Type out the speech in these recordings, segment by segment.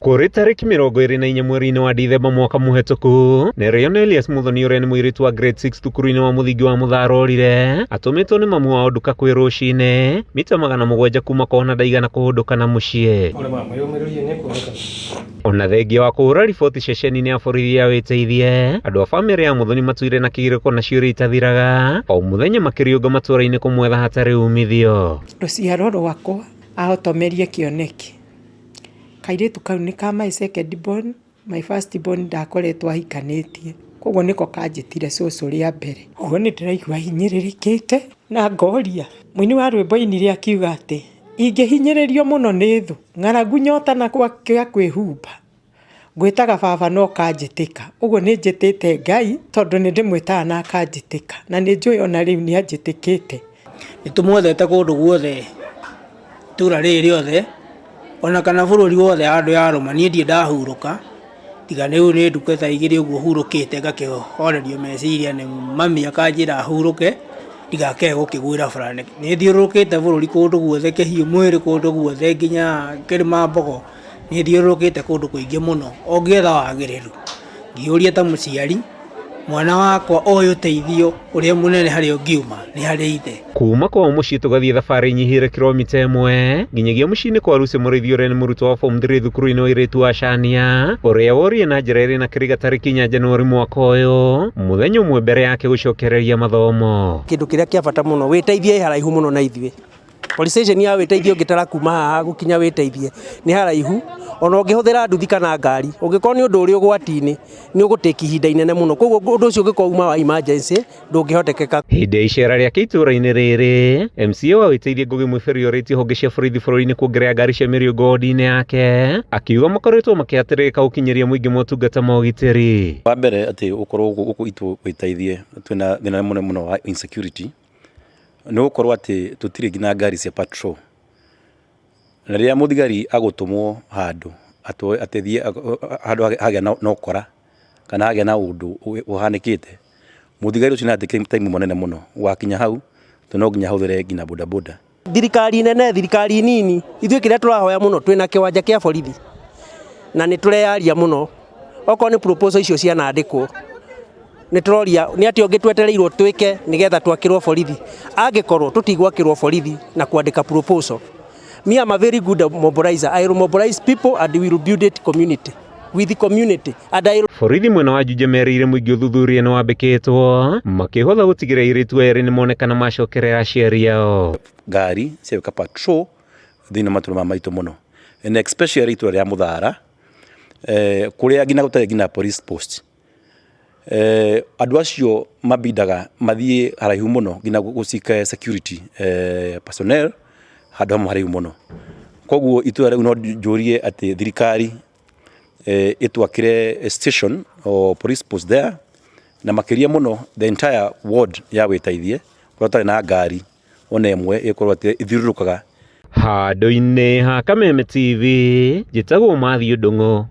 Kũrĩ tarĩki 24 mweri-inĩ wa Dithemba mwaka mũhetũku, nĩrĩo Nelius Muthoni ũrĩa nĩ mũirĩtu wa grade 6 thukuru-inĩ wa mũthingi wa Mũthara orire, atũmĩtwo nĩ mamu wao nduka kwĩ rũcinĩ, mita 700 kuma kwao na ndaigana kũhũndũka na mũciĩ. Ona thengia wa kũhũra riboti ceceni-inĩ ya borithi ya wĩteithie, andũ a bamĩrĩ ya Muthoni matũire na kĩgirĩko na ciũria itathiraga, o mũthenya makĩriũnga matũra-inĩ kũmwetha hatarĩ umithio. Rũciaro rwakwa ahotomerie kĩoneki. Kairĩtu kau nĩ ka my second born, my first born ndakoretwo ahikanĩtie, koguo nĩko kanjĩtire cũcũ rĩa mbere. Ũguo nĩ ndĩraigua hinyĩrĩrĩkĩte na ngoria. Mũini wa rwĩmbo ainire akiuga atĩ, ingĩhinyĩrĩrio mũno nĩ thũ, ng'aragu nyota na gĩa kwĩhumba, ngwĩtaga baba na ũkanjĩtĩka. Ũguo nĩ njĩtĩte Ngai tondũ nĩ ndĩmwĩtaga na akanjĩtĩka. Na nĩ njũĩ ona rĩu nĩ anjĩtĩkĩte. Nĩ tũmwethete kũndũ guothe itũra rĩrĩ rĩothe ona kana bũrũri wothe handũ yarũma niĩ ndirĩ ndahurũka tiga rĩu nĩ ndukũ ta igĩrĩ ũguo hurũkĩte ngakĩhorerio meciria nĩ mami akanjĩra hurũke ndigakĩae gũkĩgwĩra bara. Nĩ thiũrũrũkĩte bũrũri kũndũ guothe kĩhiũ mwĩrĩ kũndũ guothe nginya Kĩrĩmambogo nĩ thiũrũrũkĩte kũndũ kũingĩ mũno o ngĩetha wagĩrĩru. Ngĩũria ta mũciari mwana wakwa oĩ ũteithio ũrĩa mũnene harĩa ũngiuma nĩ harĩ ithe. Kuma kwao mũciĩ tũgathiĩ thabarĩ inyihĩire kiromita ĩmwe nginyagia mũciĩ-inĩ kwa Lucy Mũrĩithi ũrĩa nĩ mũrutwo wa form 3 thukuru-inĩ wa airĩtu wa Shania ũrĩa worire na njĩra ĩrĩ na kĩriga tarĩki 4 Januari mwaka ũyũ mũthenya ũmwe mbere yake gũcokereria mathomo. Kĩndũ kĩrĩa kĩa bata mũno wĩteithie ĩ haraihu mũno na ithuĩ. Police station ya wĩteithie ũngĩtara kuma haha gũkinya wĩteithie nĩ haraihu ona ũngĩhũthĩra nduthi kana ngari ũngĩkorwo nĩ ũndũ ũrĩ ũgwati-inĩ nĩ ũgũtĩki ihinda inene mũno koguo ũndũ ũcio ũngĩkorwo uma wa emergency ndũngĩhotekeka. Hĩndĩ ya icera rĩake itũũra-inĩ rĩrĩ, MCA wa Wĩteithie Ngũgĩ Mwĩbĩri orĩtie honge cia borithi bũrũri-inĩ kuongerera ngari cia mĩriũngũ wodi-inĩ yake, akiuga makoretwo makĩhatĩrĩrĩka gũkinyĩria mũingĩ motungata ma ũgitĩri. Wa mbere atĩ gũkorwo gũkũ itũ Wĩteithie twĩna thĩna mũnene mũno wa insecurity, nĩ gũkorwo atĩ tũtirĩ nginya ngari cia patrol. Na rĩrĩa mũthigari agũtũmwo handũ atĩ thiĩ handũ hagĩa na ũkora kana hagĩa na ũndũ ũhanĩkĩte, mũthigari ũcio nĩ atake time mũnene mũno gũgakinya hau tondũ no nginya ahũthĩre nginya bodaboda. Thirikari nene, thirikari nini, ithuĩ kĩrĩa tũrahoya mũno twĩna kĩwanja kĩa borithi na nĩ tũreyaria mũno, okorwo nĩ proposal icio cianandĩkwo, nĩ tũroria nĩ atĩa ũngĩ twetereirwo twĩke nĩgetha twakĩrwo borithi, angĩkorwo tũtigwakĩrwo borithi na kwandĩka proposal. Me am a very good mobilizer, I will mobilize people and we will build it community with the community and I will. Borithi mwena wa Juja merĩire mũingĩ ũthuthuria nĩ wambĩkĩtwo makĩhotha gũtigĩrĩra airĩtu erĩ nĩ monekana macokerera aciari ao. Ngari cia gwĩka patrol thĩinĩ wa matũra maya maitũ mũno and especially itũra rĩa Mũthara kũrĩa nginya gũtarĩ nginya police post. Andũ acio mambindaga mathiĩ haraihu mũno nginya gũ seek security personnel handũ hamwe haraihu mũno. Koguo itũra rĩu no njũrie atĩ thirikari ĩtwakĩre station or police post there na makĩria mũno the entire ward ya Wĩteithie kũrĩa gũtarĩ na ngari ona ĩmwe ĩkorwo atĩ ĩthiũrũrũkaga. Handũ-inĩ ha Kameme TV, njĩtagwo Matthew Ndung'u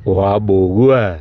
wa Mbũgua.